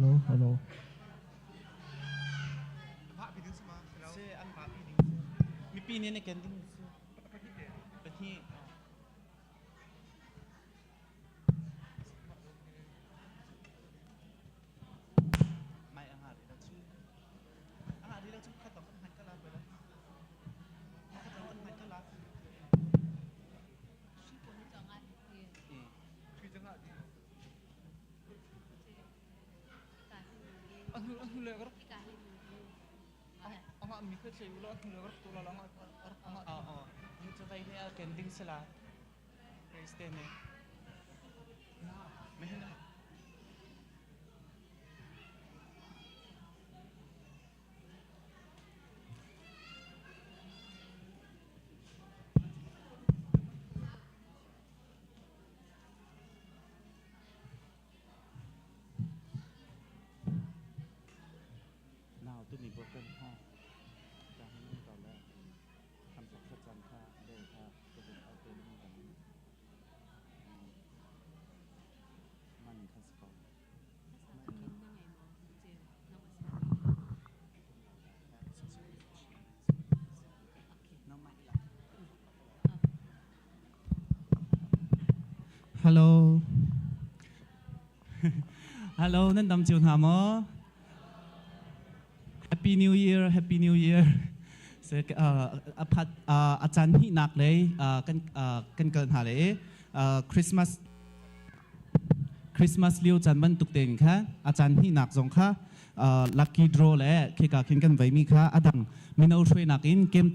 Hello, hello. Se an vahpi ding si. Mipi nih an i ken ding si. Pahnih. Mai a ngah rih lo cu. A ngah rih lo cu khat dong kan hman ka la la. Khat dong kan hman ka la. Anu le ka anga mi kha chei ula anu le ka tu la la anga anga Oh oh. Nu cu vai nih a ken ding si la. Grace te nih. Mehin Nau tuni program kha ka han um ko le hramthok thlacam kha bel kha ka vun au te lengmang kan man kha si ko. Hello. Hello, nan dam cio hna maw? Happy New Year, Happy New Year. Se a phat a caan hnihnak lei kan kan kal hna le Christmas Christmas lio caan bantuk tein kha a caan hnihnak zong kha lucky draw le khika khin kan veimi kha a dang mino hruainak in kem tam.